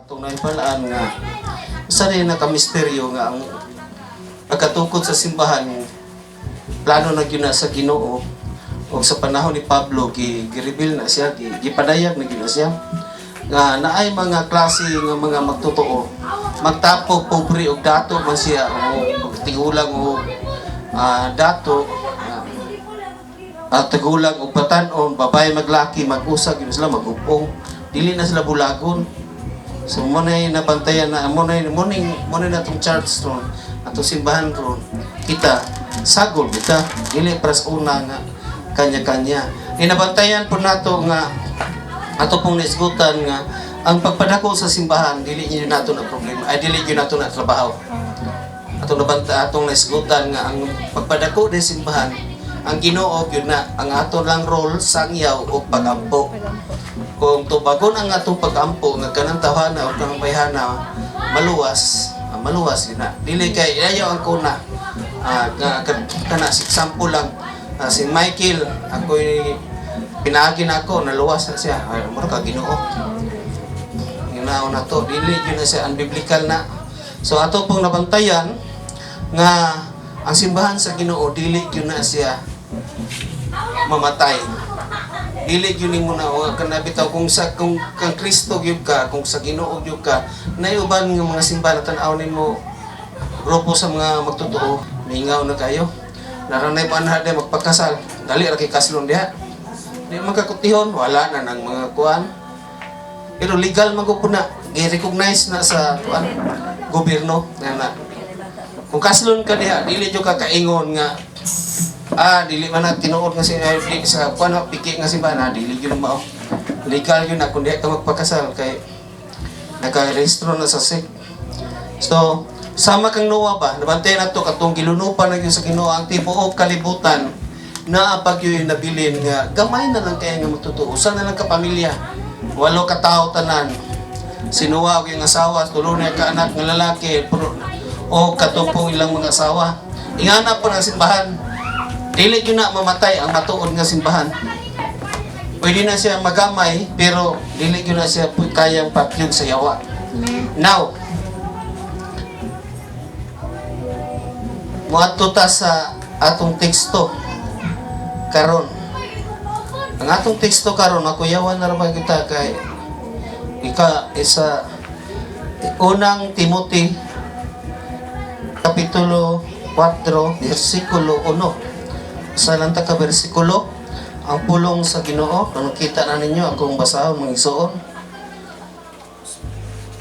Atong nahibalaan nga usa rin naka-misteryo nga ang pagkatukod sa simbahan, plano na gyud na sa Ginoo, ug sa panahon ni Pablo gi-reveal na siya, gipadayag na gyud na siya nga naay mga klase nga mga magtotoo, magtapok pobre og dato man siya o tigulang o dato, tigulang og batan-on, babae maglaki, mag-usa gyud sila, mag-upong, dili na sila bulagon. So mo na yung nabantayan na mo na natong church ron, atong simbahan ron, kita sagol kita, dili pras una nga kanya-kanya. Ginabantayan po nato nga ato pong naisgutan nga ang pagpadako sa simbahan dili niyo nato na problema, ay dili gyud nato na trabaho. Atong nabanta, atong naisgutan nga ang pagpadako ng simbahan, ang Ginoo gyud na. Ang ato lang role, sangyaw o pagampo. Kung tubagon ang atong pagampo nga kanang tawhana o kanang bayhana maluwas, maluwas gyud na. Dili kay ayaw ang kuna. Nga kana si example lang, si Michael, ako'y pinaagi na ako, naluwas na siya. Ay, mura ka Ginoo. Ginaon na to, dili gyud na siya unbiblical na. So ato pong nabantayan nga ang simbahan sa Ginoo dili gyud na siya mamatay. Dili gyud nimo na o kana bitaw kung kang Kristo gyud ka, kung sa Ginoo gyud ka, nay uban nga mga simbahan, tan-aw nimo grupo sa mga magtotoo, mingaw na kayo. Naranay pa na di magpakasal. Dali ra kay kaslon diha. Di man kakutihon, wala na nang mga kuan. Pero legal man gud po na, gi-recognize na sa kuan, gobyerno na na. Kung kaslon ka diha, dili jud ka kaingon nga dili man na tinuod nga si ay, di, sa kuan piki nga simbahan, dili gyud mao. Legal yun na kung di ka magpakasal kay nakarehistro na sa SEC. So, sama kang Noah ba, nabantay na to katong gilunupan na gyud sa Ginoo ang tibuok kalibutan, naa pa gyud nabilin nga gamay na lang kaya nga magtotoo. Usa na lang ka pamilya. Walo ka tawo tanan. Si Noah ug iyang asawa, tulo na ka anak nga lalaki, pero o katupong ilang mga asawa. Ingana po ng simbahan. Dili gyud na mamatay ang matuod nga simbahan. Pwede na siya magamay, pero dili gyud na siya kayang patyon sa yawa. Now, moadto ta sa atong teksto karon. Ang atong teksto karon, makuyawan na ra ba kita kay ika isa Unang Timothy kapitulo 4 bersikulo 1. Sa lang ta ka bersikulo ang pulong sa Ginoo. Kung kita na ninyo akong basahon, mga igsoon.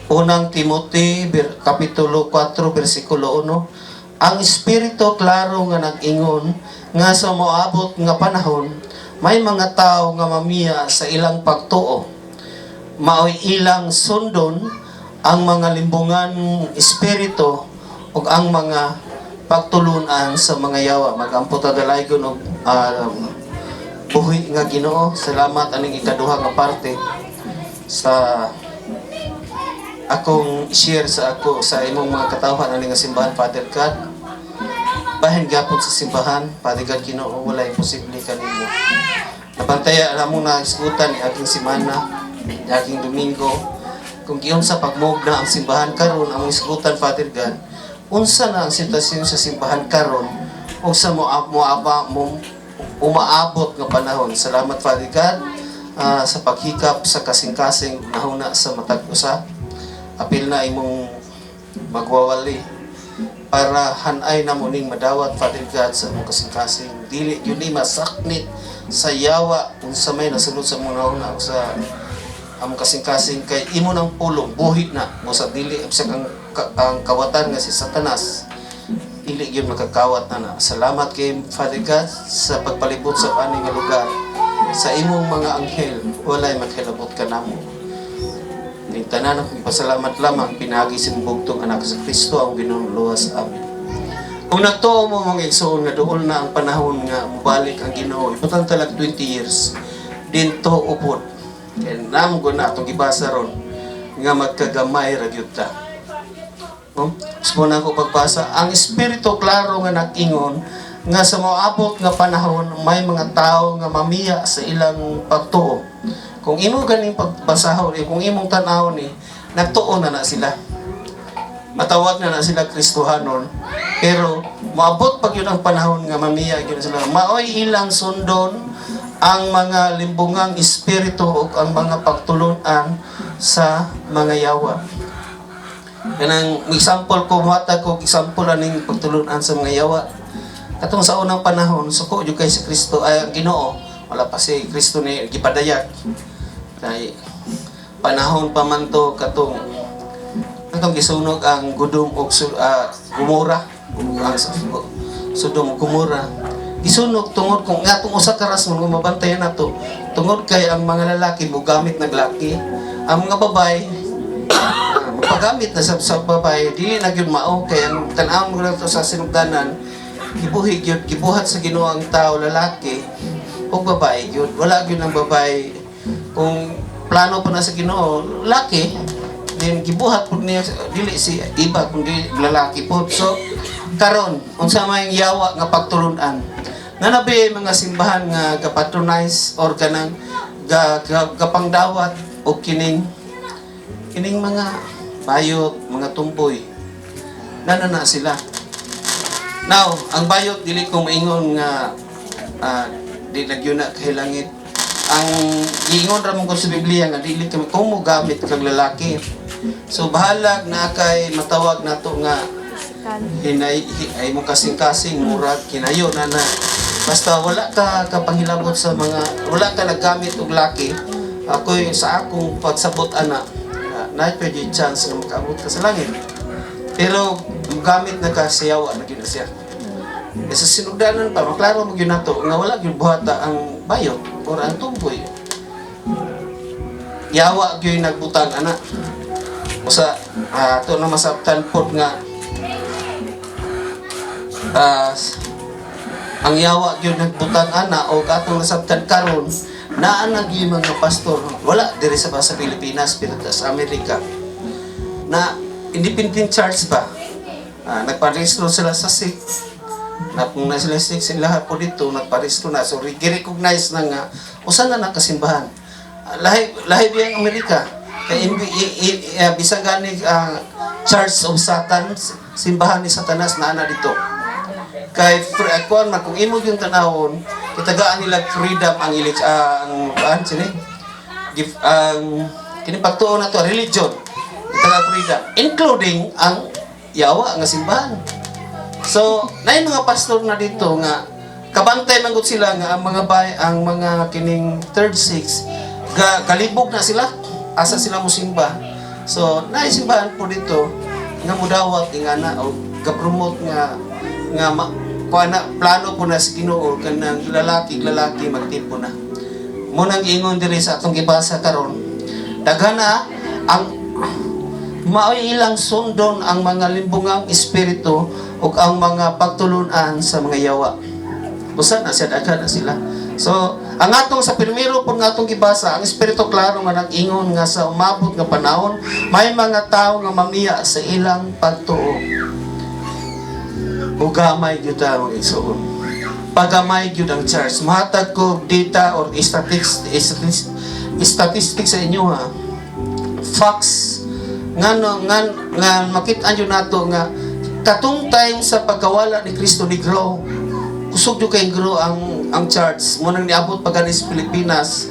Unang Timothy kapitulo 4 bersikulo 1: Ang espiritu klaro nga nag-ingon nga sa moabot nga panahon may mga tao nga mamiya sa ilang pagtuo. Maoy ilang sundon ang mga limbungan espiritu ug ang mga pagtulunan sa mga yawa. Magampo ta, dalaygon og buhi nga Ginoo. Salamat aning ikaduha nga parte sa akong share sa ako sa imong mga katawhan ani nga simbahan, Father God. Bahin gapon sa simbahan, Father God, Ginoo, wala imposible kanimo. Nabantaya mo na isgutan ni aking simana, ni aking Domingo, kung giunsa pagmugna ang simbahan karon. Ang isgutan, Father God, unsa na ang sitwasyon sa simbahan karon ug sa mo mo aba mo umaabot nga panahon. Salamat, Father God, sa paghikap sa kasing-kasing nahuna sa matag usa. Apil na imong magwawali para hanay na mo ning madawat, Father God, sa imong kasing-kasing. Dili yun ni masaknit sa yawa unsa may nasulod sa mga nahuna sa among kasing-kasing, kay imo nang pulong buhi na mo sa dili sa ang kawatan nga si Satanas, dili gyud makakawat na na. Salamat kay Father God sa pagpalibot sa ani nga lugar sa imong mga anghel. Walay makahilabot kanamo. Ning tanan akong ipasalamat lamang pinaagi sa imong bugtong anak sa Kristo ang Ginoong luwas. Amen. Kung nagtuo mo, mga igsoon, nga duol na ang panahon nga mobalik ang Ginoo, ibutan talag 20 years dinto upod. Kay namo na atong gibasa ron nga magkagamay ra gyud ta. No? Gusto na ako pagbasa. Ang espiritu klaro nga nag-ingon nga sa moabot nga panahon may mga tao nga mamiya sa ilang pagtuo. Kung imo ganing pagbasahon, kung imong tan-awon ni, Nagtuo na na sila. Matawag na na sila Kristohanon. Pero moabot pag yun ang panahon nga mamiya gyud sila. Maoy ilang sundon ang mga limbungang espiritu o ang mga pagtulunan sa mga yawa. Kanang example ko, muhatag ko example aning pagtulunan sa mga yawa. Katong sa unang panahon, suko jud kay si Kristo ay ang Ginoo. Wala pa si Kristo ni gipadayag. Kay panahon pa man to katong katong gisunog ang Sodom og Gomora, ang Sodom ug Gomora. Gisunog tungod kung nga tong usa ka rason nga mabantayan nato tungod kay ang mga lalaki mogamit nag laki, ang mga babae magpagamit na sa babae, dili na gyud mao kay ang tan-awon mo lang to sa sinugdanan, gibuhi gyud, gibuhat sa Ginoo ang tao, lalaki ug babae gyud. Wala gyud ang babae. Kung plano pa na sa Ginoo laki, then gibuhat pud niya dili si iba kundi lalaki pud. So karon, unsa may yawa nga pagtulunan nga nabi mga simbahan nga ga-patronize or kanang gapangdawat og kining kining mga bayot, mga tumboy, nana na sila. Now, ang bayot, dili ko maingon nga di na gyud na kahilangit. Ang giingon ra man ko sa Biblia nga dili kami kung mo gamit kag lalaki. So bahalag na kay matawag nato nga hinay ay mo kasing-kasing, murag kinayo na na basta wala ka kapanghilabot sa mga, wala ka naggamit og laki. Ako'y sa akong pagsabot ana na pwede chance nga makaabot ka sa langit, pero gamit na ka sa yawa na gyud na siya. Eh, sa sinugdanan pa, maklaro mo gyud nato nga wala gyud buhata ang bayot or ang tumboy. Yawa gyud nagbutang ana. Usa ato na masabtan pod nga ang yawa gyud nagbutang ana o atong nasabtan karon naa na gyud mga pastor, wala diri sa Pilipinas pero sa Amerika na independent church ba, nagparehistro sila sa SEC na kung na sila SEC sila po dito nagparehistro na, so gi-recognize na nga usa na na kasimbahan. Lahi lahi biyang Amerika kay bisan gani Church of Satan, simbahan ni Satanas, naa na dito kay kuan man kung imo yung tanawon, kitagaan nila freedom ang ilik ang kuan sini give ang kini pagtuo na to, religion, itagaan freedom including ang yawa nga simbahan. So naay mga pastor na dito nga kabantay man gud sila nga ang mga bay, ang mga kining third six ga kalibog na sila asa sila mosimba. So naay simbahan po dito nga mudawat ingana o ga-promote nga nga kuan na, plano po na sa Ginoo kanang lalaki lalaki magtipo na. Mo nang giingon diri sa atong gibasa karon, daghan na ang maoy ilang sundon ang mga limbungang espiritu ug ang mga pagtulunan sa mga yawa. Usa na siya, daghan na sila. So, ang atong sa primero po nga atong gibasa, ang espiritu klaro nga nag-ingon nga sa umabot nga panahon, may mga tao nga mamiya sa ilang pagtuo. Ugamay gyud ta, mga igsoon. Pagamay gyud ang church. Mahatag ko data or statistics sa inyo ha. Facts nga no, nga, nga makita nyo nato nga katong time sa pagkawala ni Kristo ni grow, kusog jud kay grow ang church mo nang niabot pa gani sa Pilipinas,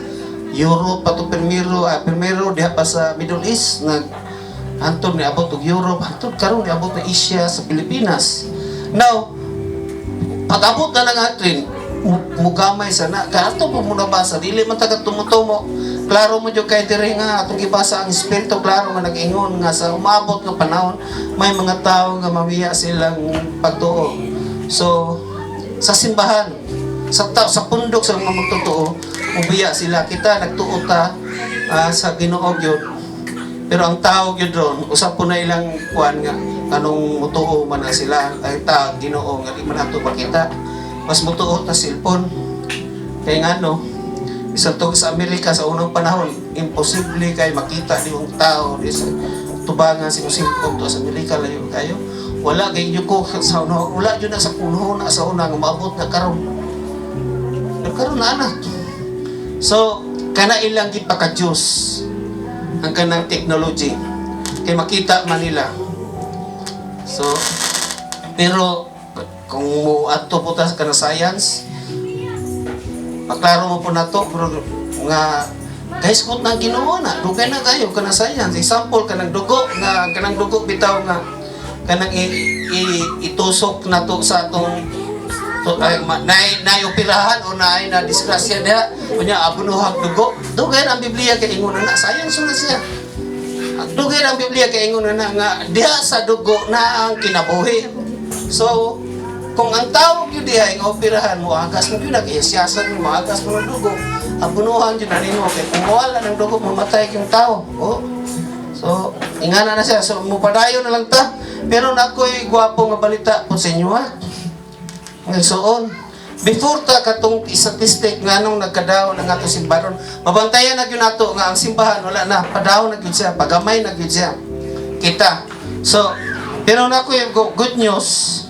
Europe pa to primero, primero diha pa sa Middle East, nag hantod niabot og Europe, hantod karon niabot na Asia, sa Pilipinas. Now, pag-abot na ng atin, mugamay sana kay ato po mo nabasa, dili man taga tumutumo. Klaro mo jud kay diri nga atong gibasa, ang espiritu klaro nga nag-ingon nga sa umabot nga panahon may mga tao nga mamiya silang pagtuo. So sa simbahan, sa pundok sa mga magtotoo, mubiya sila. Kita nagtuo ta sa Ginoo gyud, pero ang tao gyud ron, usap po na ilang kuan nga kanong mutuo man na sila ay ta Ginoo nga di man nato makita, mas mutuo ta cellphone. Kay ngano, bisan tug sa Amerika sa unang panahon, imposible kay makita di yung tao di sa tubangan sa imong cellphone to sa Amerika, layo kayo. Wala kay ko sa una, wala jud na sa puno na sa una nga maabot na karon, pero karon na na. So kana ilang gipaka-Diyos ang kanang technology. Kay makita man nila. So, pero kung mo adto po ta ka na science, maklaro mo po na to, pero nga guys kung na Ginoo na dugay na kayo kana science. Example, kanang dugo nga, kanang dugo bitaw nga kanang itusok na to sa atong to, ay, naay naay operahan o naay na disgrasya diha, unya abunuhag dugo. Dugay na ang Biblia kay ingon na, science na siya. Ang dugay na ang Biblia kay ingon na nga diha sa dugo na ang kinabuhi. So kung ang tao gyud diha nga operahan mo, agas mo gyud na kay siyasan mo, agas mo ng dugo, abunuhan gyud na nimo kay kung wala ng dugo, mamatay yung tao. Oh. So ingana na siya. So mupadayon na lang ta, pero na ako'y gwapo nga balita po sa inyo, ha. Ngayon, before ta katong statistic nga nung nagkadaon ang ato simbahan, mabantayan na gyud nato nga ang simbahan wala na, padaon na gyud siya, pagamay na gyud siya. Kita. So, pero na ako'y good news,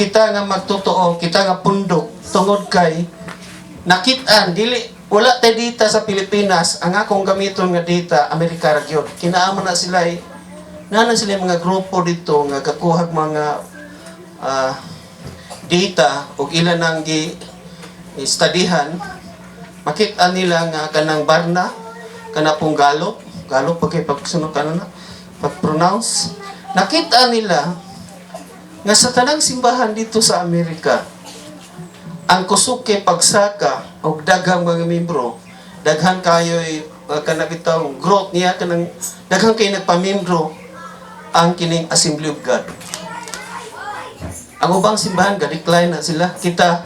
kita nga magtotoo, kita nga pundok, tungod kay nakitaan, dili, wala tay data sa Pilipinas. Ang akong gamiton nga data, Amerika ra gyud. Kinaama na sila eh, naa na sila mga grupo dito nga kakuhag mga data ug ilan ang gi studyhan. Makita nila nga kanang Barna, kana pong Gallup, Gallup pag pagsunod kana na pag-pronounce, nakita nila nga sa tanang simbahan dito sa Amerika, ang kusog kay pagsaka og daghang mga membro, daghan kayo'y kana bitaw growth niya, kanang daghan kay nagpamembro, ang kining Assembly of God. Ang ubang simbahan ga decline na sila. Kita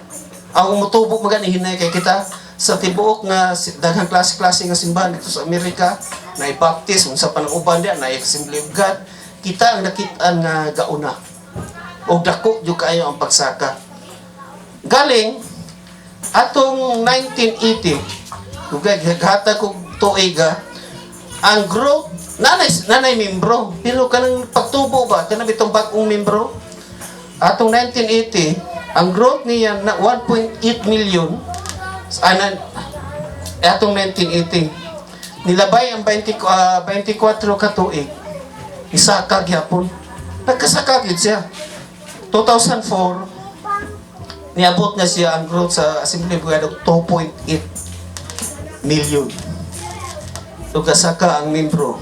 ang umutubo magani hinay kay kita sa tibuok nga daghang klase-klase nga simbahan dito sa Amerika, na Baptist, unsa pa nang uban diya, na Assembly of God, kita ang nakitaan nga gauna. Og dako jud kaayo ang pagsaka. Galing atong 1980, dugay ghatag kog tuig ah, ang growth nanay nanay membro, pero kanang pagtubo ba, kanang bitong bag-ong membro, atong 1980 ang growth niya na 1.8 million anan atong 1980. Nilabay ang 20, 24 ka tuig, isaka gyapon, nagkasaka gyud siya. 2004, niabot na siya ang growth sa Assembly of God og 2.8 million. So kasaka ang membro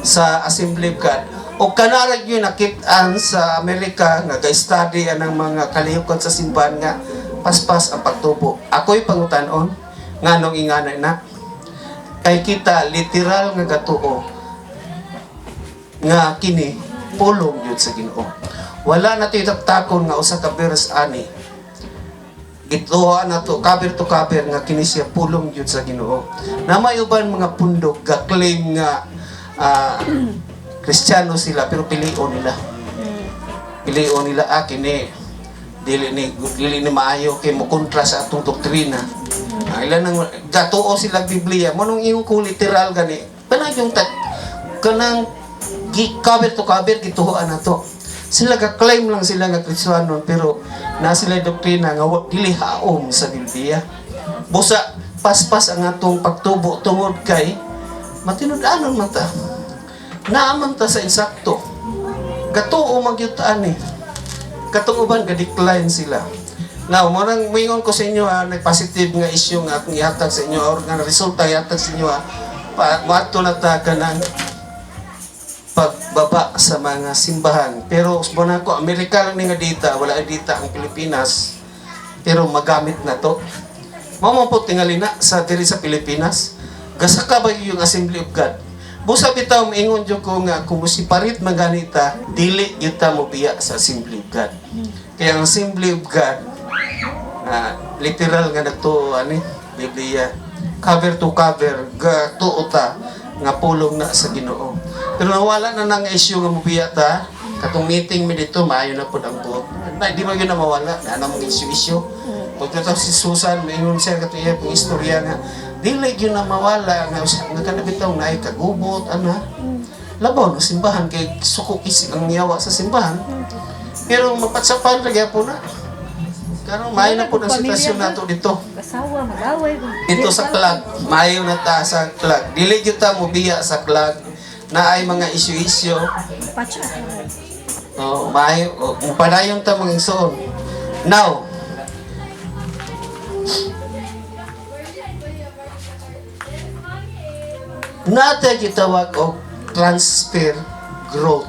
sa Assembly of God. O kanarag yun nakit-an sa Amerika nga ga-study anang mga kalihukan sa simbahan nga paspas ang pagtubo. Ako'y pangutanon nganong ingana na, kay kita literal nga gatuo nga kini pulong yun sa Ginoo. Wala na takon nga usa ka verse ani. Gituha na to cover to cover nga kini siya pulong gyud sa Ginoo. Na may uban mga pundok ga claim nga Kristiyano sila, pero pilion nila. Pilion nila, kini dili ni maayo kay mo kontra sa atong doktrina. Ilan nang gatuo sila Biblia mo nung ingon ko literal gani. Kanang yung tat kanang gi cover to cover gituoan na to. Sila ga claim lang sila nga Kristiyano, pero na sila doktrina nga dili haom sa Biblia. Busa paspas ang atong pagtubo tungod kay matinud-anon man ta. Naaman ta sa insakto. Gatuo man gyud ta ani. Katong uban ga-decline sila. Now, mo nang moingon ko sa inyo ha, nag-positive nga issue nga akong ihatag sa inyo or nga resulta ihatag sa inyo ha, pa, moadto na ta kanang pagbaba sa mga simbahan. Pero usbon ako, Amerika lang ni nga data, wala data ang Pilipinas. Pero magamit na to. Mao man po tingali na sa diri sa Pilipinas. Gasaka ba yung Assembly of God? Busa bitaw maingon jud ko nga kung musiparit man ganita, dili gyud ta mobiya sa Assembly of God. Kaya ang Assembly of God na literal nga nagtuo ani Biblia, cover to cover, gatuo ta nga pulong na sa Ginoo. Pero nawala na nang issue nga mobiya ta katong meeting mi dito, maayo na pud ang buot. Na di man gyud na mawala na anang mga issue-issue. Pagkatapos si Susan, maingon siya katong iya pong istorya nga dili gyud na mawala nga nga kana bitaw naay kagubot ana. Labaw na simbahan kay suko kisi ang yawa sa simbahan. Pero mapatsapan ra gyapon na. Karon maayo na pud ang sitwasyon nato dito. Asawa, mag-away. Dito sa CLAG, maayo na ta sa CLAG. Dili gyud ta mobiya sa CLAG. Naay mga issue-issue. Patch up na. Oh, maayo, oh, padayon ta, mga igsoon. Now, natay gitawag og transfer growth.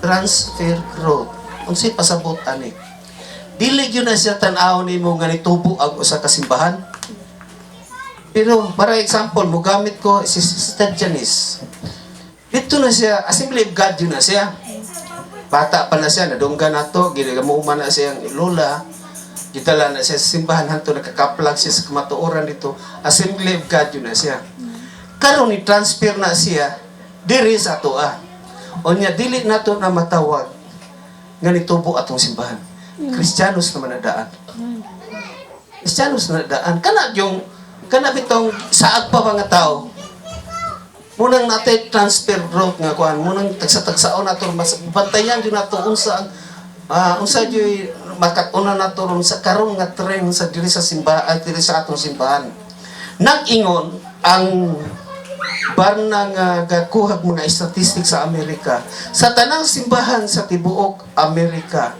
Transfer growth. Unsay pasabot ani? Dili gyud na siya tan-aw nimo nga nitubo ang usa ka simbahan. Pero para example, mo gamit ko si Sister Janice. Dito na siya, Assembly of God yun na siya. Bata pa na siya, nadunggan na to, ginagamuma na siyang lola, gidala na siya sa simbahan, hanto nakakaplag siya sa kamatuoran dito, Assembly of God yun na siya. Karon ni transfer na siya, diri sa atoa. Unya, dili na to na matawag nga nitubo atong simbahan. Kristiyanos naman na daan. Kristiyanos na daan. Kana yung, kana bitong saag pa mga tao, munang natay transfer growth nga kuan, munang tagsa-tagsaon nato, mas bantayan jud nato unsa ang unsa jud makat-unan nato ron sa karon nga trend sa diri sa simbahan, diri sa atong simbahan. Nag-ingon ang Barna nga gakuhag mga statistics sa Amerika, sa tanang simbahan sa tibuok Amerika,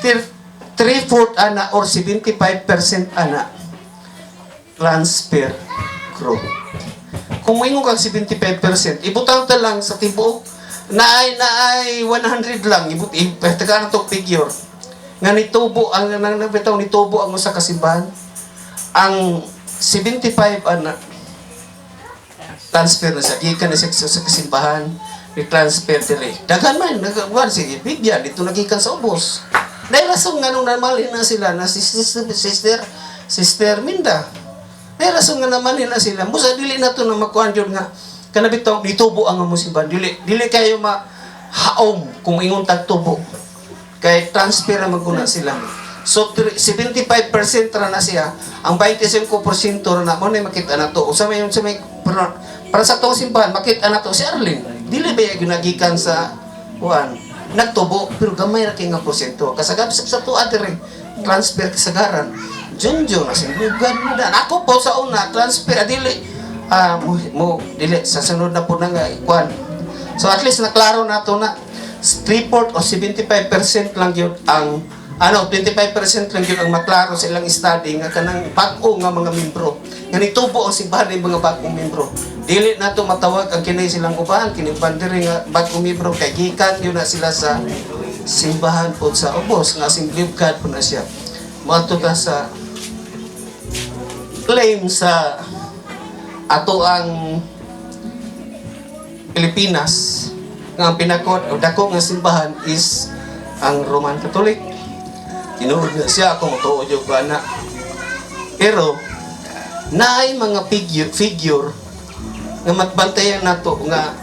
3/4 ana or 75% ana transfer growth. Kung moingon kag 75%, ibutang ta lang sa tibuok naay 100 lang, ibut tagaan na to figure nga nitubo ang nang bitaw nitubo ang usa ka simbahan, ang 75 ana transfer na siya, gikan na siya sa kasimbahan, ni-transfer dire. Daghan man nagkuan, sige, bigyan dito nagikan sa ubos. Dahil rason nga nung namalhin na sila na si sister Minda. May rason nga naman na sila. Musa dili na to na makuan jud nga kana bitaw nitubo ang among simbahan. Dili kayo ma haom kung ingon tag tubo. Kay transfer ra man kuna sila. So 75% ra na siya. Ang 25% ra na mo na makita na to. Usa may sa may pero, para sa atong simbahan makita na to si Arlene. Dili ba yung nagikan sa kuan? Nagtubo pero gamay ra kay nga porsyento. Kasagap sa tuwa dire transfer kasagaran. Junjun na singlugan mo dan. Ako po sa una transfer dili mo dili sa sunod na po na nga kuan. So at least naklaro na to na 3/4 o 75% lang yun ang ano, 25% lang yun ang maklaro sa ilang study nga kanang bag-o nga mga membro. Nga nitubo ang simbahan ng mga bag-ong membro. Dili na to matawag ang kini silang uban, kini bandere nga bag-ong membro kay gikan yun na sila sa simbahan po sa ubos nga Assembly of God po na siya. Moadto ta sa claim sa ato ang Pilipinas nga ang pinakot o dako nga simbahan is ang Roman Catholic. Tinuod na siya kung tuod yung ana. Pero naay mga figure nga matbantayan nato nga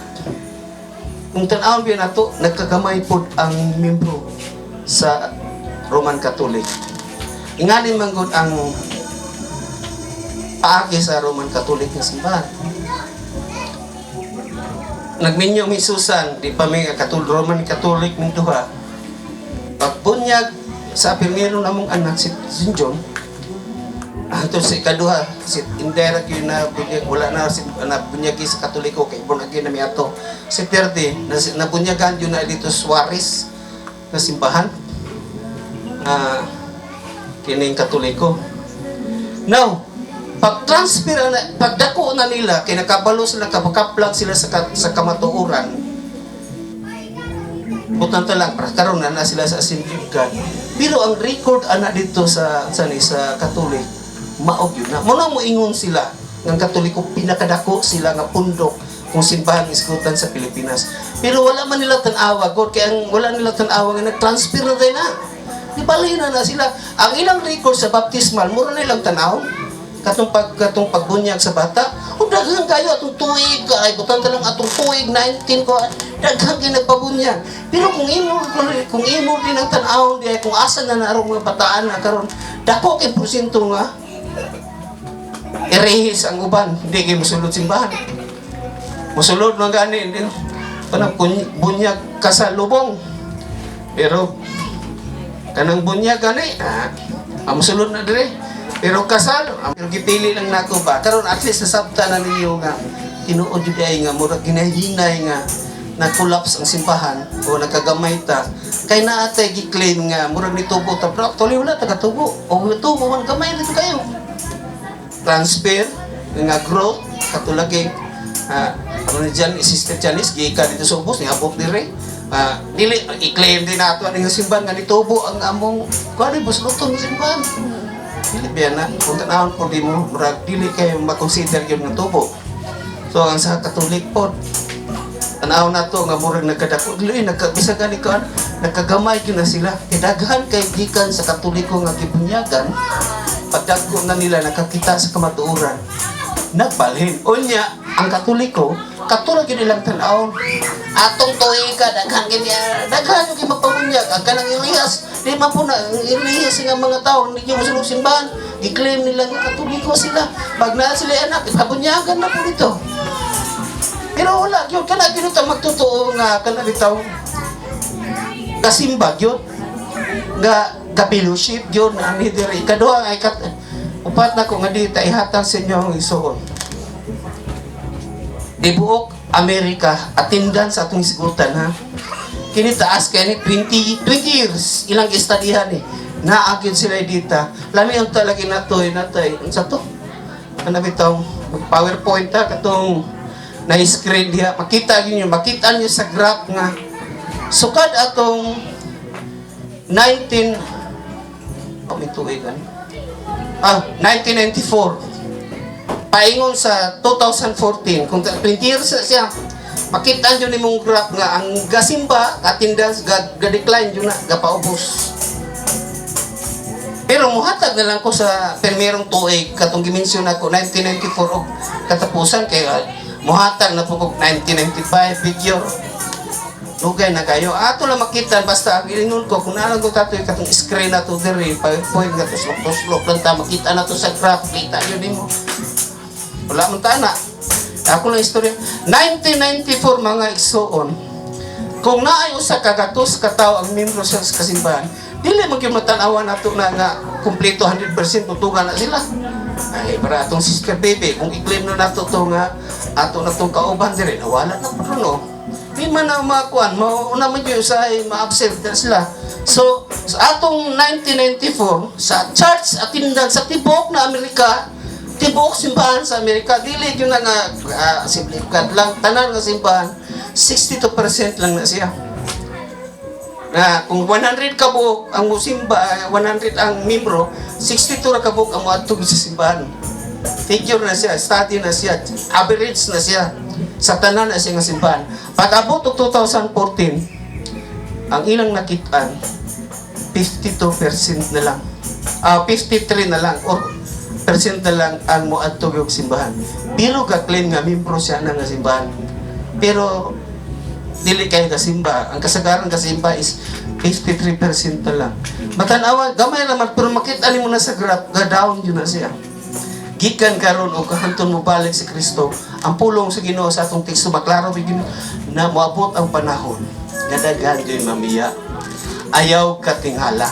kung tan-awon biya nato nagkagamay pod ang membro sa Roman Catholic. Ingani man gud ang paagi sa Roman Catholic nga simbahan. Nagminyo mi Susan, di pa mi Catholic, Roman Catholic ning duha. Pagbunyag sa primero namong anak si John, ato si ikaduha si Indira gyud na bunyag, wala na si na bunyagi sa Katoliko kay born again na mi ato. Si Terde na nabunyagan yun na dito Suarez na simbahan na kining Katoliko. Now, pag transfer na, pagdako na nila, kay nakabalo sila, kapakaplag sila sa kamatuoran, butan ta lang, para karon na na sila sa Assembly of God. Pero ang record ana dito sa Katolik, maog yun na. Muna mo ingon sila ng Katoliko, pinakadako sila nga pundok kung simbahan iskutan sa Pilipinas. Pero wala man nila tan-awa, God, kaya ang wala nila tan-awa nga nag-transfer na tayo na. Di bali na na sila. Ang ilang record sa baptismal, mura na ilang tanaw. Katong pagbunyag sa bata, o daghan kayo atong tuig, ay butan ta lang atong tuig 19 ko, daghan kay nagpabunyag. Pero kung imo din ang tan-awon di ay kung asa na narong mga bataan na karon, dako kay porsyento nga erehis ang uban, hindi kay mosulod simbahan. Mosulod man gani din kanang bunyag kasalubong. Pero kanang bunyag gani, ang mosulod na dire. Pero kasal, pero gipili lang nako ba. Karon at least nasabta na ninyo nga Tinuod jud ay nga murag ginahinay nga na collapse ang simbahan o nagkagamay ta kay naa tay gi-claim nga murag nitubo ta, pero actually wala ta katubo o tubo man, gamay dito kayo transfer nga growth. Katulad ano ni Jan, Sister Janice, gikan dito sa ubos, niabot dire. Dili i-claim din nato ang simbahan nga nitubo ang among kuan, busluton ng simbahan. Dili biya na kung tanawon po di mo, murag dili kayo makonsider yun nga tubo. So ang sa Katolik po, tanaw na to nga murag nagkadako, dili nagka bisag gani kuan, nagkagamay gyud na sila. Kay daghan kay gikan sa Katoliko nga gibunyagan, pagdagko na nila, nakakita sa kamatuoran, nagbalhin. Unya, ang Katoliko, katulad yun ilang tan-awon. Atong tuiga, daghan kini, daghan yung magpabunyag. Ang kanang Elias, di man po na, ang Elias nga mga tao, hindi yung musulong simbahan, gi-claim nila nga Katoliko sila. Pag naa sila anak, ipabunyagan na po dito. Pero wala, yun, kana gyud ta magtotoo nga kana bitaw kasimba gyud nga ka-fellowship gyud na ani diri. Ikaduha ay kat upat na ko nga di ta ihatag sa inyo ang igsuon. Tibuok Amerika, attendance sa atong isgutan ha. Kini taas kay ni 20 20 years ilang gistudyhan ni. Naa gyud sila dita. Lami ang lagi natoy natay unsa to? Ano bitaw PowerPoint ha, katong na screen diha, makita gyud niyo, makita niyo sa graph nga sukad atong 19, oh, may tuig ano? 1994 paingon sa 2014, kung 20 years na siya, makita nyo nimong graph nga ang gasimba attendance ga decline yun na, gapaubos. Pero muhatag na lang ko sa permerong tuig katong gi-mention ako, 1994 og katapusan, kay muhatag na po kog 1995 figure. Lugay na kayo. Ato lang makita, basta ang ilingon ko, kung naalang ko tatoy katong screen na to diri, PowerPoint nga tuslok-tuslok lang ta, makita na to sa graph, kita yun nimo. Wala man ta na. Ako lang istorya. 1994, mga igsuon, kung naay usa ka gatos ka tawo ang membro sa kasimbahan, dili man gyud matan-awan nato na nga kumpleto 100% tutugan na sila. Ay, para atong Sister Baby, kung i-claim na nato to nga ato na tong kauban dire, nawala na po, no. Di man na makuan, mauna man yun sa ma-absent na sila. So, sa atong 1994, sa church attendance sa tibuok na Amerika, tibuok simbahan sa Amerika, dili yun na nga Assembly of God lang, tanan nga simbahan, 62% lang na siya. Na kung 100 ka buok ang musimba, 100 ang membro, 62 ra ka buok ang moadto sa simbahan. Figure na siya, study na siya, average na siya sa tanan na siya nga simbahan. Pag-abot og 2014, ang ilang nakitaan, 52% na lang. 53 na lang or percent na lang ang moadto og simbahan. Pero ga-claim nga membro siya na nga simbahan. Pero dili kay kasimba. Ang kasagaran kasimba is 53% na lang. Matanawa, gamay naman, pero makita nimo na sa graph, ga-down yun na siya. Gikan karon o kahanton mo balik si Kristo, ang pulong sa Ginoo sa atong teksto maklaro gyud na moabot ang panahon nga daghan gyud mamiya. Ayaw katingala.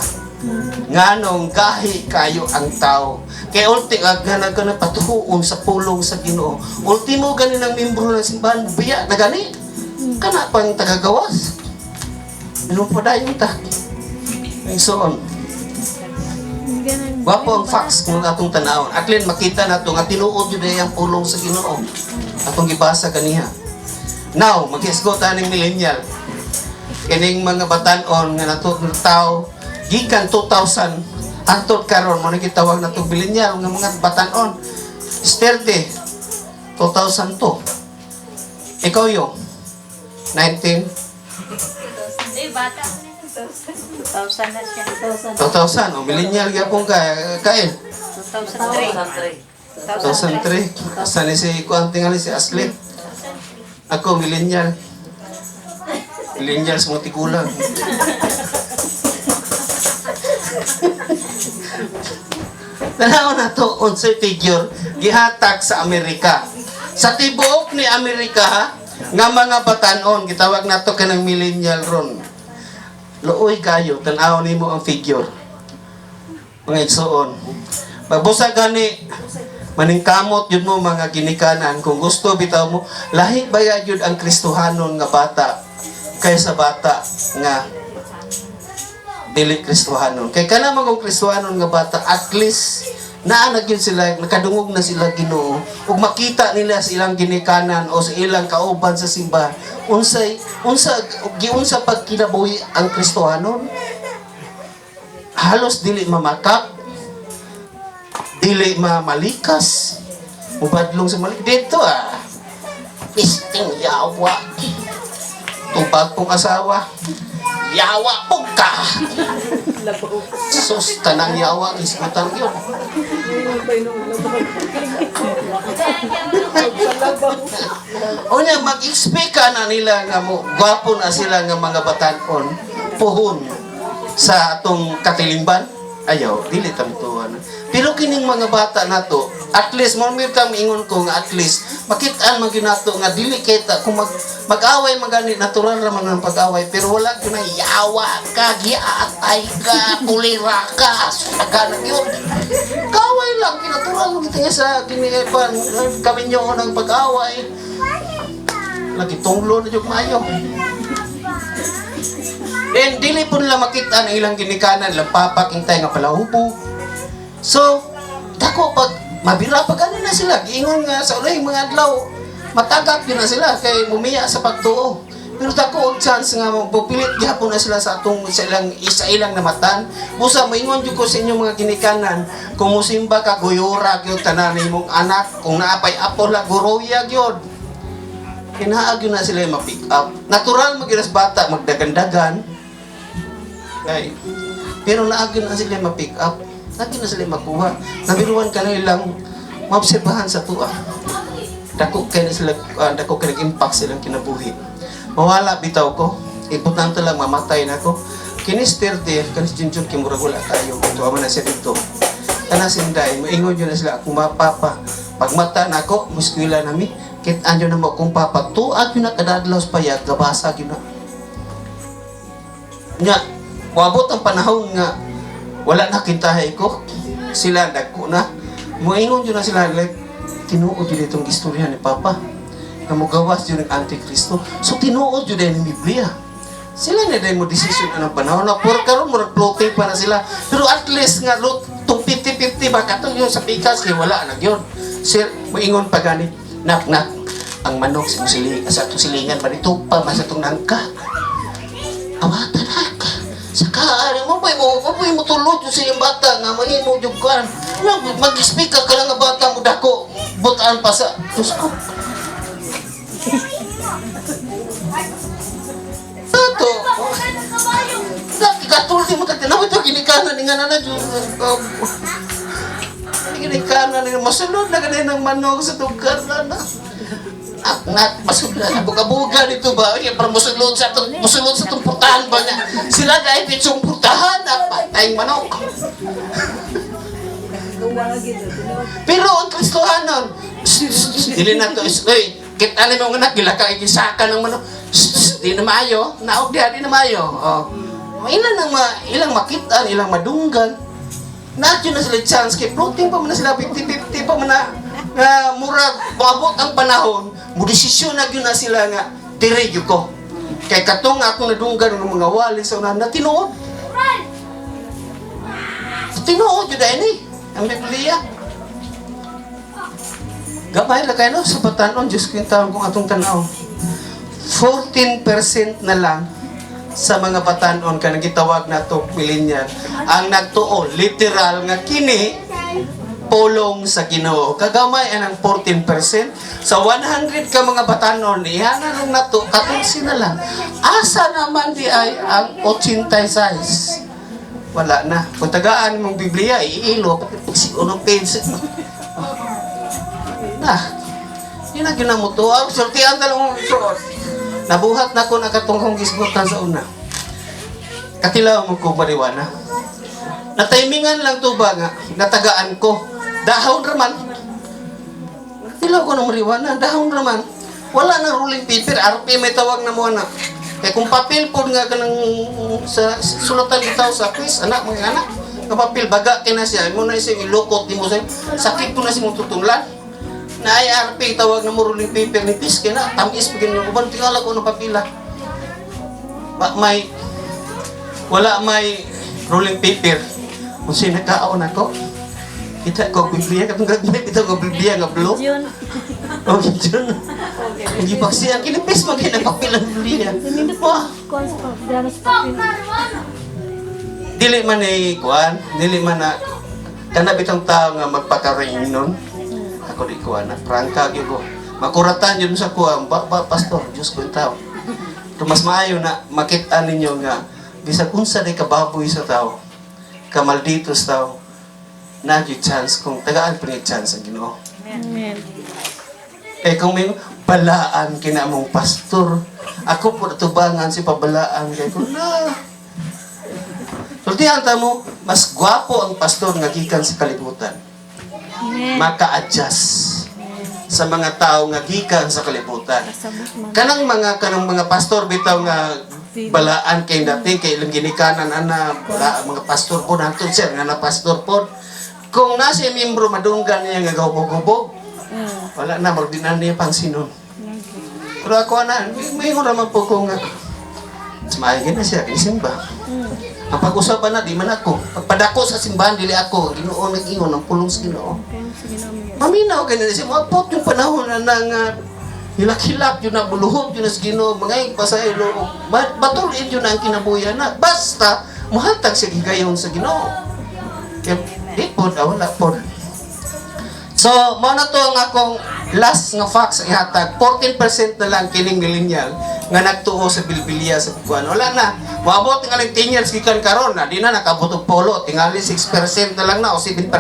Nganong gahi kayo ang tao. Kay ulti agana ka na patuhuon sa pulong sa Ginoo. Ultimo gani ng membro ng simbahan, biya na gani. Kana pang tagagawas. Ano pa dayon ta? And so on. Ganun. Gwapo ang facts kung atong tanawon. Aklin makita nato nga tinuod yun ay ang pulong sa Ginoo. Atong gibasa kaniha. Now, maghisgot ta ning millennial. Kining mga batan-on nga nato tao gikan 2000 hangtod karon mo na gitawag nato millennial nga mga batan-on. Sterte 2002. Ikaw yung 19 Hindi, bata. 2000 na siya. 2000, o millennial gyapon ka kail. 2003. 2003. Asa ni si kuan tingali si Aslit. Ako millennial. Millennial sa mga tigulang. Tanaw na to unsay figure gihatag sa Amerika. Sa tibuok ni Amerika ha, nga mga batan-on gitawag nato kanang millennial ron. Luoy kayo tan-aw nimo ang figure. Mga igsuon. Pagbusa gani Maningkamot yun mo, mga ginikanan, kung gusto bitaw mo, lahi baya yun ang Kristohanon nga bata kaysa bata nga dili Kristohanon. Kay kana man kung Kristohanon nga bata, at least naa na gyud sila, nakadungog na sila Ginoo ug makita nila sa ilang ginikanan o sa ilang kauban sa simbahan unsay unsa giunsa pagkinabuhi ang Kristohanon. Halos dili mamakak, dili mamalikas, mubadlong sa malik dito ah. Pisting yawa. Tubag kong asawa. Yawa po ka! Sus, tanang yawa, isgutan yun. O niya, mag-expect ka na nila nga mo, gwapo na sila nga mga batanon, puhon sa atong katilimban. Ayaw, dili tamtuan. Pero kining mga bata nato, at least, mo kang ingon ko nga at least, makitaan man gyud nato nga dili kita kung mag-away man gani, natural ra man ang pag-away, pero wala gyud na yawa ka, giatay ka, pulira ka, sagana gyud. Kaway lang, kinatural man kita nga sa kinipan, kami nyo ng pag-away. Lagi tunglo na jud maayo. Then, dili po nila makita ang ilang ginikanan, ilang papakintay nga palahubo. So, dako pag mabira pag ano na sila, giingon nga sa ulay mga adlaw, matagap yun na sila kay mumiya sa pagtuo. Pero dako ang chance nga mapupilit gihapon na sila sa atong sa ilang isa ilang namatan. Busa moingon jud ko sa inyong mga ginikanan, kung musimba ka guyura gyud tanan imong anak, kung naapay apo la guroya gyud. Kinaag yun na sila yung ma-pick up. Natural magyud as bata magdagandagan. Kay pero naag yun na sila yung ma-pick up. Naag yun na sila yung makuha. Nabiruan ka na ilang maobserbahan sa tuwa. Dako kay na sila, dako kay nag-impact silang kinabuhi. Mawala bitaw ko. Importante lang mamatay na ko. Kinis 30, kanis Junjun kay murag wala tayo. Tuwa man na siya dito. Kana sinday, moingon yun na sila akong mapapa. Pagmata na ako, muskwila nami. Kit-an yun na mo akong papa. Tuag yun na kadadlaw sa payag, gabasa yun na. Nga, moabot ang panahon nga wala na kintahay ko. Sila dagko na. Moingon yun na sila like, tinuod yun itong istorya ni Papa. Nga mogawas yun ang Antikristo. So tinuod yun ang Biblia. Sila na dahil mo desisyon anong panahon na puro karon murag floating pa na sila. Pero at least nga tung 50-50 ba katong yun sa pikas kay wala na gyud. Sir, moingon pa gani, nak nak ang manok sa siling sa atong silingan ba dito pa man sa atong nangka. Awata nak. Sa kaari mo pa mo mo mo tulod yung sa iyong bata nga mahimo jud kan. Mag-speak ka ka lang nga bata mo dako butan pa sa Diyos ko. Tato. Dati katulad mo katinaw ito ginikanan nga na na Diyos. Ginikanan ni masulod na ganun ng manok sa tugkar na na. Nak, masulod na buga-buga dito ba? Ay, para musulod sa itong putahan ba niya? Sila dahil pitsong putahan at patayng manok. Pero ang Kristohanon, dili na to, uy, kita na mo anak, gila ka, igisaka ng manok. Di na maayo, naog diha, di na maayo. Oh. Ilan ang ma, ilang makitaan, ilang madunggan. Naadyo na sila chance kay floating pa man na sila 50-50 pa man na nga murag moabot ang panahon mo desisyon na gyud na sila nga dire gyud ko kay katong ako nadunggan ng mga wali sa unahan na tinuod tinuod gyud ni ang Biblia. Gamay la kayo no sa batanon. Diyos ko yung taon kung atong tanaw, 14% na lang sa mga batanon kanang gitawag nato millennial ang nagtuo literal nga kini pulong sa Ginoo. Kagamay ang 14% sa 100 ka mga batanon, ihana lang nato 14 na lang. Asa naman di ay ang 86? Wala na. Kung tagaan mong Biblia, iilo, si unong page. Na. Yun ang ginamuto. Ang sultian talong suot. Nabuhat na ko nakatungkong gisgutan sa una. Katilaw mo ko mariwana. Nataimingan lang to ba nga, natagaan ko. Dahon raman. Nakatilaw ko ng mariwana, dahon raman. Wala na ruling paper, RP may tawag na mo na. Kaya kung papel po nga ka ng sa sulatan bitaw sa quiz, anak, mga anak, Nga papel baga kay na siya, mo na siya ilukot nimo sa sakit po na siya mong tutunglan. Na IRP tawag na mo rolling paper ni pis kay na tamis pa gyud uban tingala ko ng papila. Ba, may wala may rolling paper. Kung sino nagkaon ako, kita ko Biblia, katong gabi kita ko Biblia nga blue. Yun. Oh, yun. Hindi pa siya kinipis mo kinapapil ang Biblia. Wah, Kuan sa dala sa papel. Dili man ay kuan, dili man na kana bitong tao nga magpakaroon. Ako di kuan na prangka gyud ko. Makuratan yun sa kuan, ba, ba pastor, Diyos ko yung tao. Pero mas maayo na makita ninyo nga bisag unsa day kababoy sa tao, kamaldito sa tao, na gyud chance kung tagaan pa niya chance ang Ginoo. Amen. Eh kung may balaan kina mong pastor, ako po natubangan si pabalaan kay ko na. Sultihan ta mo, mas gwapo ang pastor nga gikan sa kalibutan. Amen. Maka-adjust sa mga tao nga gikan sa kalibutan. Kasabot man. Kanang mga pastor bitaw nga balaan kay dating kay ilang ginikanan ana bala, mga pastor po nantod sir nga na pastor po kung nasa miyembro madunggan niya nga gubog-gubog, wala na murag di na niya pansinon. Pero ako na may raman po ko nga sumayon na siya kay simba. Ang pag-usapan na di man ako pagpadako sa simbahan, dili ako ang Ginoo nag-ingon ang pulong sa Ginoo. Kaya sige na mo. Paminaw kay nila siya, moabot yung panahon na nang hilak-hilak yun na buluhod yun na sa Ginoo, mga pa sa ilo, batulin yun na ang kinabuya na. Basta, muhatag siya higayon sa Ginoo. Kaya, di po, wala po. So, mao na to ang akong last nga facts ang ihatag. 14% na lang kining millennial nga nagtuo sa bilbilya sa kuan. Wala na. Moabot tingali 10 years gikan karon na di na nakabot og polo. Tingali 6% na lang na o 7%.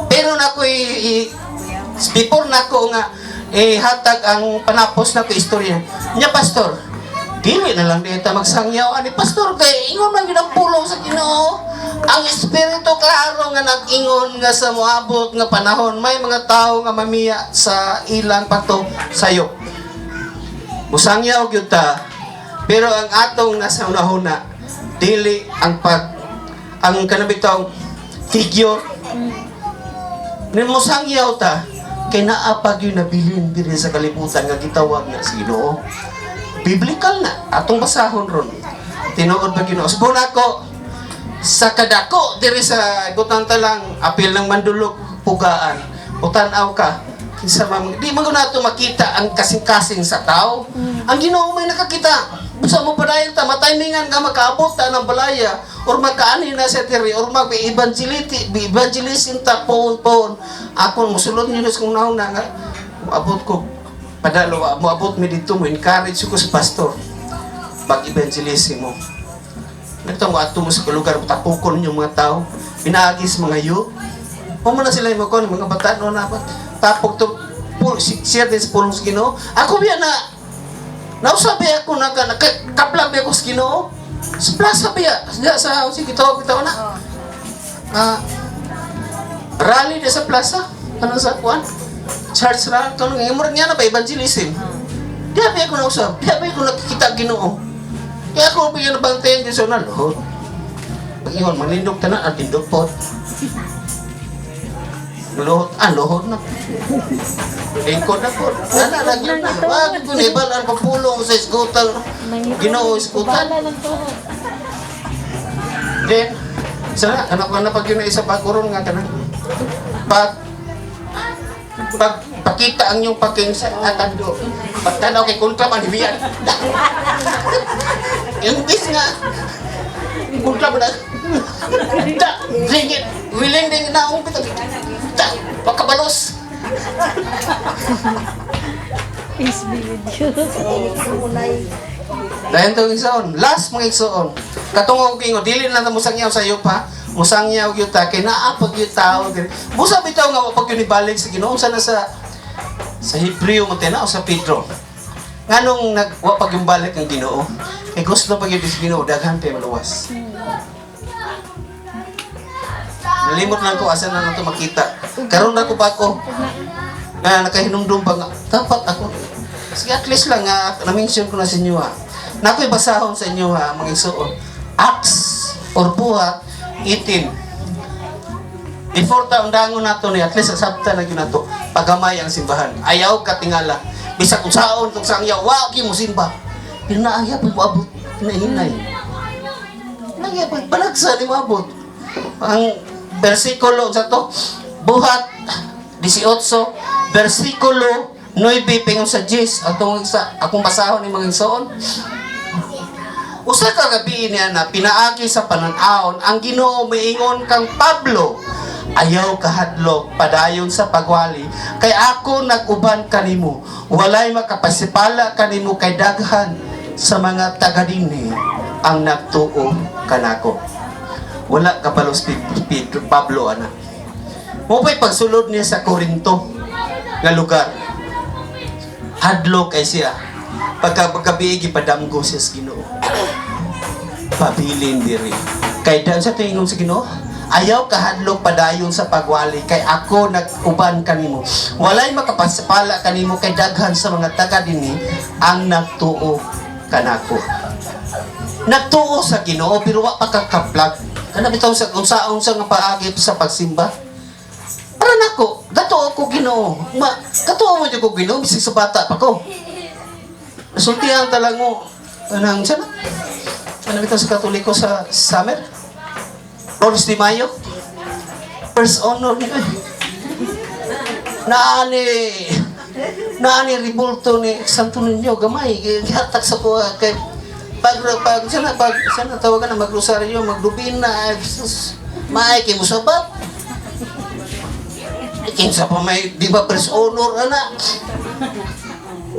Pero na ko before na ko nga eh, hatag ang panapos na ko istorya. Nya pastor, dili na lang dito magsangyaw ani pastor kay ingon man gyud ang pulong sa Ginoo. Ang espiritu klaro nga nag-ingon nga sa moabot nga panahon may mga tao nga mamiya sa ilang pato sayo. Musangyaw gyud ta. Pero ang atong nasa unahuna dili ang pag ang kanabitong figure ni mosangyaw ta kay naa pa gyud nabilin diri sa kalibutan nga gitawag na si Ginoo. Biblical na atong basahon ron. Tinuod ba Ginoo? Subon ako sa kadako diri sa butan ta lang apil ng mandulog pugaan. Putan-aw ka kinsa man di man gud nato makita ang kasing-kasing sa tao. Ang Ginoo may nakakita. Busa mo padayon ta matimingan nga makaabot ta ng balaya or makaani na sa diri or mag evangelity evangelism ta poon-poon. Ako mosulod niyo sa kung nauna nga moabot ko padalo moabot mi dito mo encourage ko sa pastor mag-evangelism mo. Nagtang mo ato mo sa lugar tapukon yung mga tao, pinaagis mga youth. Huwag mo na sila yung mga mga bata no na tapok to share din sa pulong sa Ginoo. Ako biya na nausabi ako na ka kapla biya ko sa Ginoo. Sa plaza biya sa sa sige tawag bitaw na. Ah, rally di sa plaza ano sa kuan? Church rally kanang imor niya na ba evangelism. Di ba ako nausap? Di ba ako nakikita Ginoo? Kaya ako bigyan ng bantayan din sa na luhod. Pag ingon, manindog tanan, at tindog po. Luhod, luhod na. Lingkod na po. Ana, lagi na. Wag ko ni balan pagpulong sa isgutan. Ginoo isgutan. Bala lang to. Then, sana, anak ko na pag yun na isa pa kuron nga kanang pag pag pakita ang iyong paking sa atando pagtanaw kay kontra man hibiyan imbis nga kontra ba na da ringit willing din na akong bitag da pagkabalos. Peace be with you. Dahil itong igsoon, last mga igsoon. Katungog ko dili na ta musangyaw sa iyo pa. Musangyaw gyud ta kay naa pag gyud tao diri. Busa bitaw nga wa pag gyud ibalik sa Ginoo sa na sa Hebreo mo o sa Pedro. Nganong nag wa pag yung balik ang Ginoo? Kay gusto pag gyud sa Ginoo daghan pa maluwas. Nalimot lang ko asa na nato makita. Karon na ko pa ako nga nakahinumdum pa nga dapat ako. Sige, at least lang nga na-mention ko na sa inyo ha. Na ako'y basahon sa inyo ha, mga igsoon. Acts or Buhat 18. Before ta undangon nato ni, at least asabta na gyud nato pagamay ang simbahan. Ayaw katingala. Bisag unsaon tong sangyaw, wa gyud mo simba. Pero naaya pag moabot hinahinay. Naaya pag balagsa ni moabot. Ang bersikulo sa to, Buhat 18 bersikulo 9 pingon sa 10 atong sa akong basahon ni mga igsoon. Usa ka gabi niya na pinaagi sa panan-awon ang Ginoo miingon kang Pablo, "Ayaw kahadlok, padayon sa pagwali kay ako nag-uban kanimo. Walay makapasipala kanimo kay daghan sa mga taga dinhi ang nagtuo kanako." Wala kabalo si Pedro Pablo ana. Mo pa'y pagsulod niya sa Corinto nga lugar. Hadlok kay siya. Pagka paggabi gipadamgo siya sa Ginoo. "Pabilin diri. Kay dan sa tingon sa Ginoo, ayaw kahadlok, padayon sa pagwali kay ako nag-uban kanimo. Walay makapasipala kanimo kay daghan sa mga taga dinhi ang nagtuo kanako." Nagtuo sa Ginoo pero wa pa kakaplag. Kana bitaw sa unsaon sa nga paagi sa pagsimba. Para nako, gatuo ko Ginoo. Ma, gatuo mo jud ko Ginoo bisag sa bata pa ko. Sultihan talang mo anang sana. Ano bitaw sa Katoliko sa summer? Flores de Mayo. First honor niya. Naani ribulto ni Santo Niño gamay gihatag sa kuha kay pag sana pag sana tawagan na magrosaryo, magdubina, ay, sus, maay kay musabat kinsa pa may di ba first honor ana.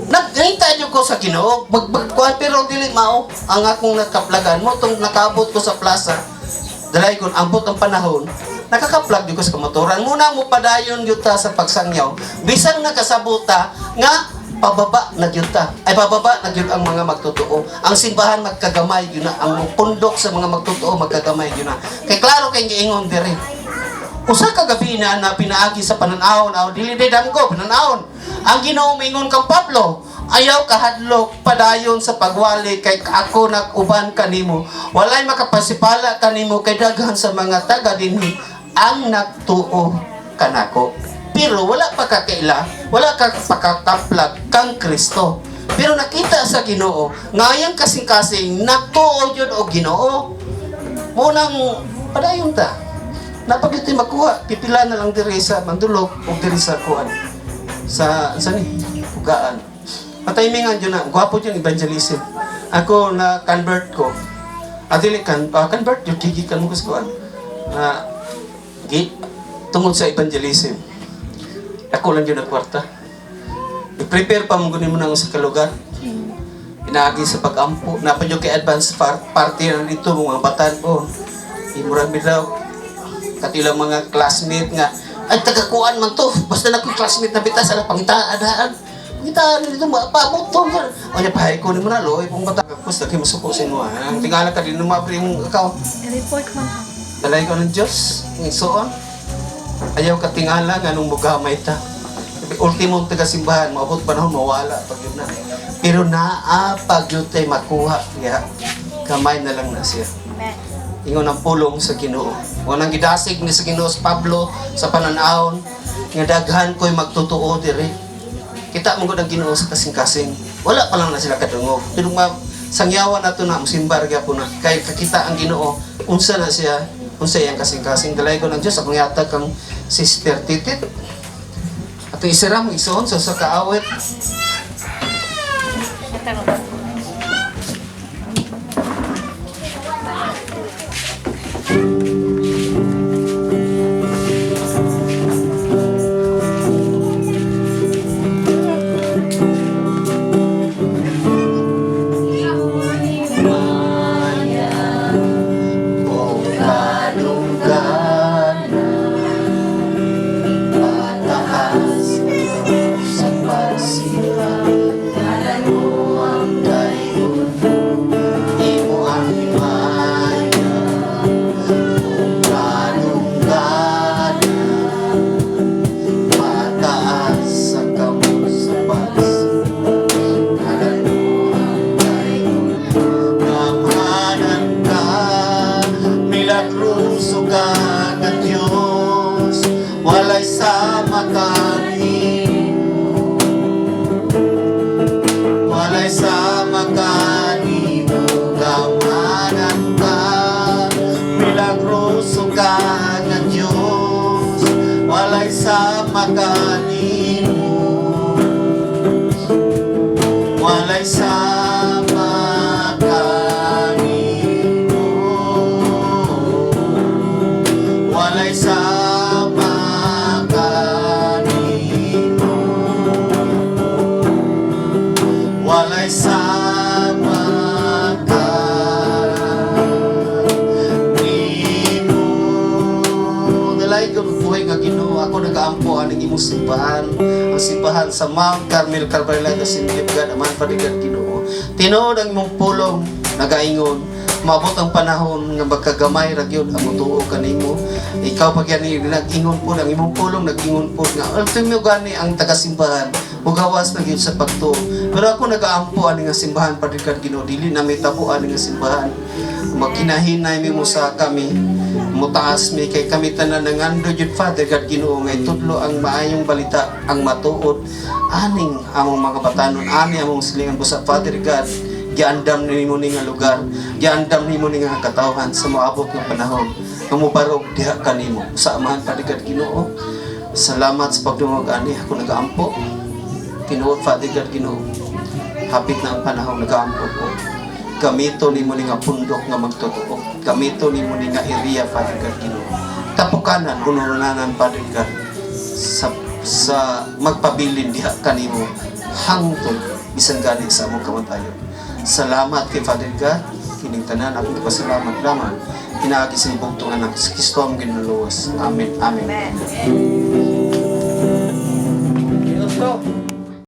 Nagngita jud ko sa Ginoo, magbagkuan pero dili mao ang akong nakaplagan mo tong nakaabot ko sa plaza. Dalay kon ambot ang panahon, nakakaplag jud ko sa kamotoran. Muna mo padayon gyud ta sa pagsangyaw. Bisan nakasabuta nga pababa na gyud ta. Ay, pababa na gyud ang mga magtotoo. Ang simbahan magkagamay gyud na, ang pundok sa mga magtotoo magkagamay gyud na. Kay klaro kay giingon diri. Usa ka gabi na na pinaagi sa panan-awon, aw dili day damgo panan-awon. Ang Ginoo mingon kang Pablo, "Ayaw kahadlok, padayon sa pagwali kay ako nag-uban kanimo. Walay makapasipala kanimo kay daghan sa mga taga dinhi ang nagtuo kanako." Pero wala pa kakaila, wala ka pakakaplag kang Kristo. Pero nakita sa Ginoo, ngayang kasing-kasing nagtuo jud og Ginoo. Munang padayon ta. Napagiti makuha, pipila na lang diri sa Mandulog o diri sa kuan. Sa ni Pugaan. Pataymingan jud na, gwapo jud evangelism. Ako na convert ko. Adili kan convert jud gikan mo ko sa kuan. Na gi tungod sa evangelism. Ako lang jud ang kwarta. I-prepare pa mo guni mo nang sa kalugar. Inaagi sa pag-ampo. Napa jud kay advance party na dito mga batan ko. Imurang daw katilang mga classmate nga ay tagakuan man to, basta na ko classmate na bitas ala pangitaan daan pangitaan dito paabot to o nya pahay ko ni mo na loy pong bata kus lagi masuko sa imo ang tingala ka din mapri imong account. I-report man ha. Dalay ko ng Diyos ng suon. Ayaw ka tingala nga nung mugamay ta. Ultimo taga simbahan maabot panahon mawala pag yun na, pero naa pag yun tay makuha niya, gamay na lang na siya. Amen. Ingon ang pulong sa Ginoo. Unang gidasig ni sa Ginoo sa Pablo sa pananawon nga daghan ko'y magtotoo diri. Kita mo gud ang Ginoo sa kasing-kasing. Wala pa lang na sila kadungog. Pero ma sangyawan nato na musimbar gyapon na kay kakita ang Ginoo unsa na siya, unsa iyang kasing-kasing. Dalay ko ng Dios akong yatag kang Sister Titit. Ato isira mo isuon sa kaawit. Ito. O kadungganan, pataas sa pagsipa, ngalan mo ang dayon, imo ang himaya. O kadungganan, pataas sa kamot sa pagsipa, ngalan mo ang dayon nga among simbahan, ang simbahan sa Mount Carmel Calvary Light Assembly of God, Amahan, Father God, Ginoo. Tinuod ang imong pulong nagaingon, maabot ang panahon nga magkagamay ra gyud ang mutuo kanimo. Ikaw pag yan nag-ingon po, ang imong pulong nag-ingon po nga ultimo gani ang taga-simbahan mugawas na gyud sa pagtuo. Pero ako nagaampo ani nga simbahan, Father God, Ginoo, dili na may tabo ani nga simbahan. Magkinahinay mi mo sa kami, mutaas mi kay kami tanan nangando jud, Father God, Ginoo, nga itudlo ang maayong balita, ang matuod aning among mga batanon, ani among silingan busa, Father God, giandam nimo ni nga lugar, giandam nimo ni nga katawhan sa moabot nga panahon nga mobarog diha kanimo sa Amahan, Father God, Ginoo. Salamat sa pagdungog ani. Ako nagaampo, tinuod, Father God, Ginoo, hapit na ang panahon. Nagaampo ko, gamito nimo ni nga pundok nga magtotoo, gamito nimo ni nga area, Father God, Ginoo, tapukanan, gununanan, Father God, sa magpabilin diha kanimo hangtod bisan gani sa among kamatayon. Salamat kay Father God. Kining tanan akong ipasalamat lamang pinaagi sa bugtong anak sa Kristo among Ginoo. Amen. Amen. Amen. Ito.